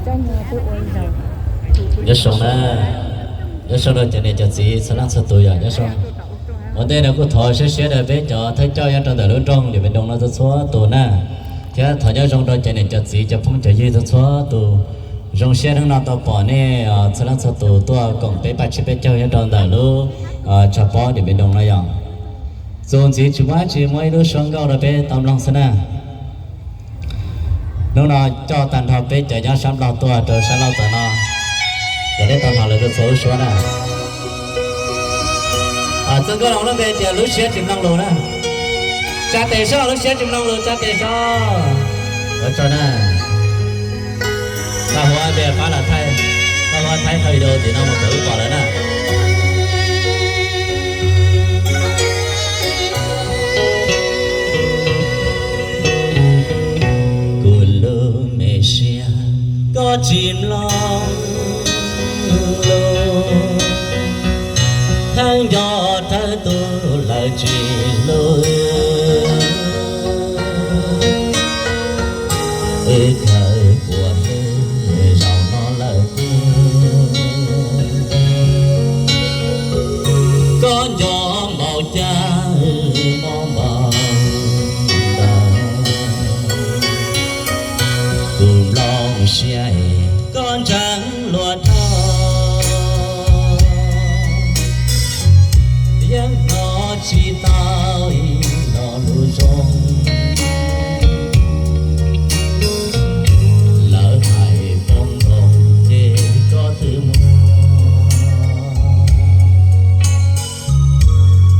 Nyob zoo na, nyob zoo rau cov niam cov txiv txhua leej txhua tus yom, nyob zoo. Ua ntej no kuj thov siab siab rau peb cov thawj coj nyob rau ntawm lub nroog Dim Pes Doos no txhua txhua tus na, thiab thov nyob zoo rau cov niam cov txiv cov phooj cov ywg txhua txhua tus. Zoo siab hnub no tau pom nej txhua leej txhua tus tuaj koom peb paj tsib peb caug nyob rau ntawm lub tshav pob Dim Pes Doos no yom. Txuas ntxiv tsis muaj dab tsi, muaj ib lub suab nkauj rau peb tau mloog xwb na. Hnub no coj tag nrho peb cov nyob sab Nplog tuaj rau sab laug tom no, kom nej tau hnov lawv tuaj txhua lub suab na. Txoj nkauj no lub npe tias Lub Siab Tsis Mloog Lus na. Tsa tes soj, lub siab tsis mloog lus, tsa tes soj. Ua tsaug na. Paj Huab npe pab los thaij, Paj Huab thaij qhov video tim no mus kom wb pom lawm na. Kuv lub me siab, koj tsis mloog lus, theej nco thawj tug lawv tsis hlub. Wb khaws puas hlwb zaum no lawm tiag, koj nco npaum cas mob npaum ntawd. Kuv nplooj siab es koj ntseeg luag dhau, yeej hnov tsis tau ib lo lus zoo. Lawv hais poob nkoos ces koj twb muaj,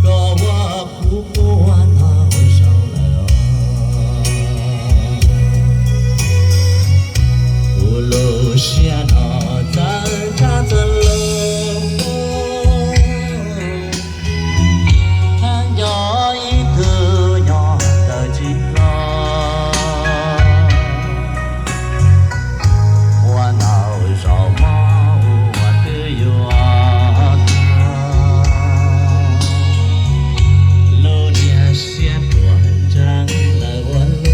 koj ua kuv quaj ntau zaus lawm os. Kuv lub siab no txawv tshaj txawv lug, thaum nco ib tug nyob kawm tsis hlo, ua ntau zaus mob ua twb yuav tuag. Lub niag siab ruam ntseeg lawv ua luaj,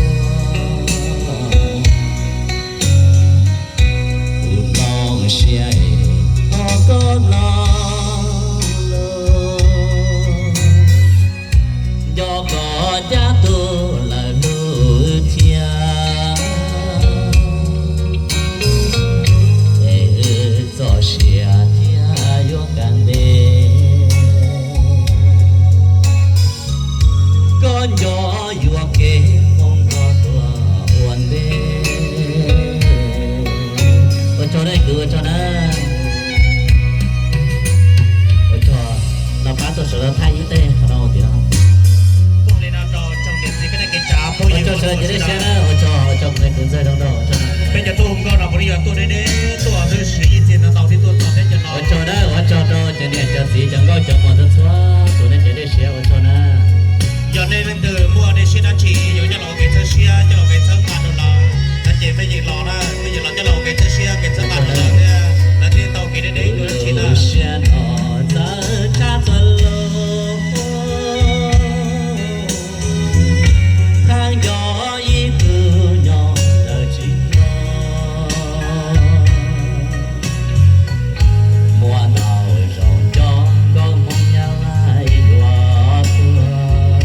kuv nplooj siab es thov koj mloog lus, nco koj ncaj tug lawv hlub thiab, es wb txoj sia thiaj yuav kaj ntev. Koj nco yuam kev hmoov nrog tuag ua ntej. Ua tsaug na kwv, ua tsaug na. Ua tsaug, no pab tuaj sawv daws thaij ib teg qhov no ua tiav no. Ua tsaug sawv daws cov dej siab na, ua tsaug, ua tsaug kuv ntxawg zoo nraug, ua tsaug na. Peb cov tub hu nkauj no puav leej yog tuaj deb deb tuaj xwb, siv ib txhia ntau ntau thiab tuaj txog peb cov no. Ua tsaug na, ua tsaug rau cov niam cov txiv cov nkauj cov muam txhua txhua tus nej cov dej siab, ua tsaug na. Yog nej leej twg muaj dej siab dab tsi yuav coj los ua kev txhawb siab, coj los ua kev txhawb nqa rau lawv no ces mej yeej los na, mej yeej los coj los ua kev txhawb siab kev txhawb nqa rau lawv thiab, lawv thiaj tau kev deb deb dua dab tsi na. Siab no txawv tshaj txawv lug, thaum nco ib tug nyob kawm tsis hlo, muaj ntau zaus nco nkauj hmoob Nyab Laj yuav tuag.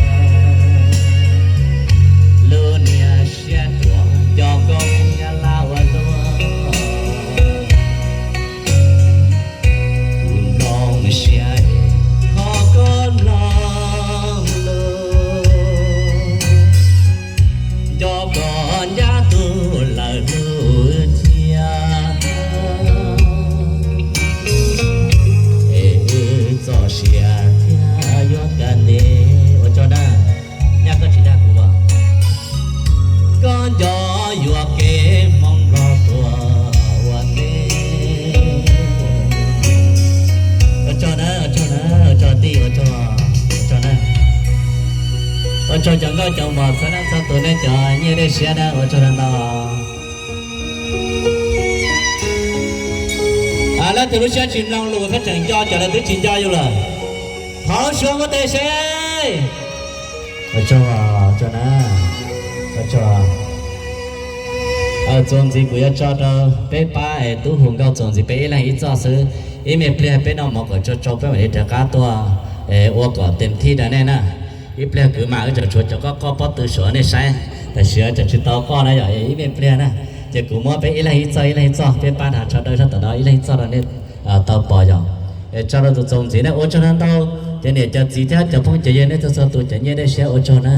Lub niag siab ruam nco nkauj hmoob Nyab Laj ua luaj. Kuv nplooj siab es thov koj mloog lus, nco koj ncaj tug lawv hlub thiab, es wb txoj sia thiaj yuav kaj ntev. Ua tsaug na, nyaj koj tsis dag kuv as. Koj nco yuam kev hmoov nrog tuag ua ntej. Ua tsaug na, ua tsaug na, ua tsaug tij, ua tsaug, ua tsaug na. Ua tsaug cov nkauj cov muam txhua leej txhua tus nej cov nyiaj dej siab na, ua tsaug ntau. Leej twg lub siab tsis mloog lus thiab tseem nco cov lawv twb tsis nco yus lawm, thov lub suab muab teg seb. Ua tsaug, ua tsaug na, ua tsaug. Txuas ntxiv kuv yuav tso rau peb pab es tub hu nkauj txuas ntxiv peb ib leeg ib txoj xwb. Ib me pliag peb noj mov kom tsau tsau peb mam li rov qab tuaj ua kom tes thij rau nej na. Ib pliag kwv mam wb tseem tshuav cov qoj qoj pob tw suav nej saib, tam sim no tseem tsis tau qoj na yom, ib me pliag na. Ces kuv muab peb ib leeg ib txoj ib leeg ib txoj peb pab dhas tso rau sab tom no ib leeg ib txoj rau nej tau pom yom. Es tso rau txuas ntxiv na, ua tsaug ntau ntau. Cov niam cov txiv thiab cov phooj cov ywg nej txhua txhua tus cov nyiaj dej siab ua tsaug na.